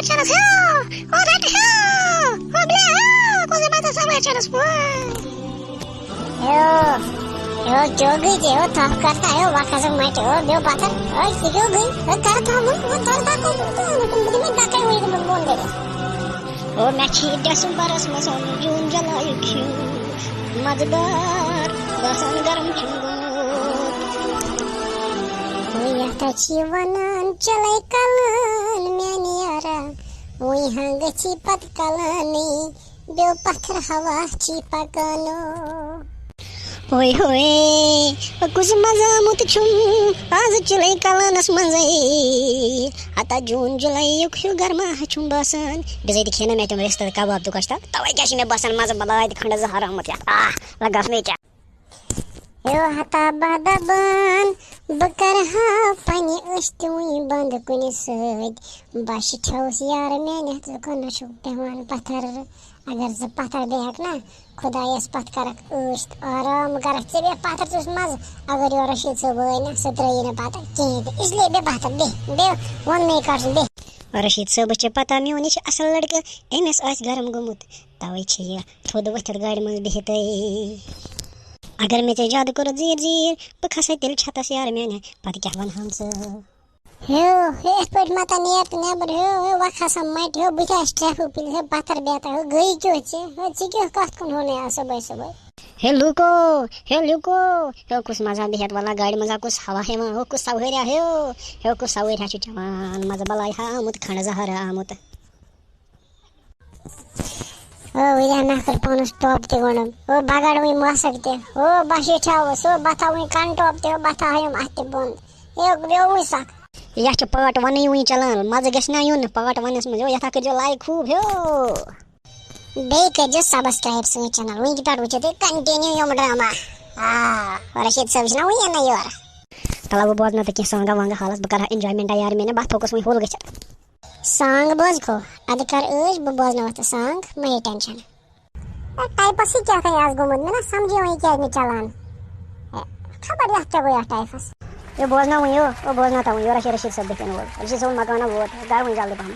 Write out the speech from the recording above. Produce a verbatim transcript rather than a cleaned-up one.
Chance ہیو، او رٹ ہیو، او بلے ہیو، کُس زبان تھا سب چانس پوے۔ ہیو، ہیو، کیوں گئی جے، ہیو، تھپ کرتا ہیو، وقت مٹے ہیو، بیو پتھر، او، یہ کیوں گئی، او، کر تھا، او، کر تھا، او، تم دکھے ہوئی تم بول دے۔ او، مےٚ چھِ ڈیسمبرس منٛز آمُت جوٗن جُلایُک ہیوٗ مزٕدار باسان گرم چھُم گوٚمُت۔ وۄنۍ یتھ چھِ ونان چلے کلان میانہِ یارا، وۄنۍ ہا گژھی پتہٕ کلانٕے، بیو پتھر ہوا چھی پکانو۔ ہوے ہوے، کُس مزٕ آمُت چھُم آز چلے کلانس منٛزے۔ ہتا جوٗن جُلایُک ہیوٗ گرما چھُم باسان۔ بِزٲتی کھیٚیہِ نا مےٚ تِم رِستہٕ تہٕ کباب تہٕ گۄشتاب، توے کیٛاہ چھِ مےٚ باسان مزٕ بلاے تہٕ کھنٛڈٕ زہر آمُت یتھ۔ آہ، لگس مےٚ کیٛاہ۔ ہیو ہتا بہٕ دبان، بہٕ کرٕ ہا پننہِ أچھ تہِ وُنہِ بنٛد کُنہِ سۭتۍ۔ بہٕ شِٹھیوس یارٕ میانہِ، ژٕ کُنس چھُکھ پٮ۪وان پتھر۔ اگر ژٕ پتھر بیٚہکھ نا، خدایس پتھ کرکھ أچھ تہٕ آرام کرکھ۔ ژےٚ بیٚہہ پتھر ژٕ وُچھ مزٕ۔ اگر یور رشید صٲب وٲے نا، سُہ ترٲیی نہٕ پتہٕ کِہیٖنۍ تہِ۔ اس لیے بیٚہہ پتھر، بیٚہہ، بیٚہہ، ووٚن مے کر ژٕ، بیٚہہ۔ رشید صٲبس چھِ پتہ، میون یہِ چھُ اصل لڑکہٕ، أمِس آسہِ گرم گوٚمُت، توے چھِ یہِ تھوٚد ؤتھِتھ گاڑِ منٛز بِہِتھٕے۔ اگر مےٚ ژےٚ زیادٕ کوٚرُتھ زیٖر زیٖر، بہٕ کھسے تیٚلہِ چھتس یارٕ میانہِ، پتہٕ کیٛاہ ونہٕ ہن ژٕ؟ ہیو، ہے، یِتھ پٲٹھۍ مہ تہ نیر تہٕ نٮ۪بر، ہیو، ہیو، وۄکھ ہسا مٹہِ، ہیو، بہٕ تہِ آسہٕ ٹرٛیفِک پُلِس، ہے، پتھر بیتہ، ہیو، گٔے کیُتھ ژےٚ؟ ہے، ژٕ کیُتھ کتھ کُن ہُنے آز صُبحٲے صُبحٲے؟ ہے لوٗکو، ہے لوٗکو، ہے کُس مزہ بِہِتھ، واللہ گاڑِ منٛز آ کُس ہوا ہٮ۪وان، ہیو کُس سوٲرۍ آ، ہیو، ہیو کُس سوٲرۍ ہا چھُ چٮ۪وان، مزٕ بلاے ہا آمُت، کھنٛڈٕ زہر آمُت۔ او، ویرا نفر پانس ٹاپ تہِ وَنُن۔ او، بگڑ وٕنۍ ماسک تہِ۔ او، بشیٖر چھا اوس۔ او، بہٕ تھاوٕ وٕنۍ کن ٹاپ تہِ۔ او، بہٕ تھاوٕ یِم اَتھٕ تہِ بۄن۔ اے، بیوٚو وٕنۍ سکھ۔ یہِ چھُ پارٹ ونٕے وٕنۍ چلان۔ مزٕ گژھِ نا یُن پارٹ ونس منٛز۔ او، یتھ ہا کٔرۍزیو لایک خوٗب ہیو۔ بیٚیہِ کٔرۍزیو سبسکرایب سٲنۍ چینل۔ وٕنۍ کہِ پٮ۪ٹھ وٕچھِو تُہۍ کنٹِنیو یِم ڈراما۔ آ، رشید صٲب چھُنہ وٕنہِ یِنَے یور۔ تَلہ وۄنۍ بوزناو تہٕ کینٛہہ سانگا وانگا حالس، بہٕ کرٕ ہا انجوایمنٹ یار میانہِ، بہٕ تھوکُس وۄنۍ ہوٚل گٔژھِتھ۔ سانگ بوزکھو؟ ادٕ کر عٲش، بہٕ بوزناوتھ ژٕ سانگ، مہ ہے ٹینشن۔ اے، ٹایپس چھِ کیٛاہ تام آز گوٚمُت، مےٚ نہ سمجھے وۄنۍ یہِ کیٛازِ نہٕ چلان۔ اے، خبر یتھ کیٛاہ گوٚو یتھ ٹایپس۔ یہِ بوزناو وۄنۍ یہِ، او بوزناو تۄہہِ وۄنۍ یورٕ چھِ رشید صٲب بٕتھِ کَنہِ وول۔ رشید صٲبُن مکان ووت، گژھ وۄنۍ جلدی پہم۔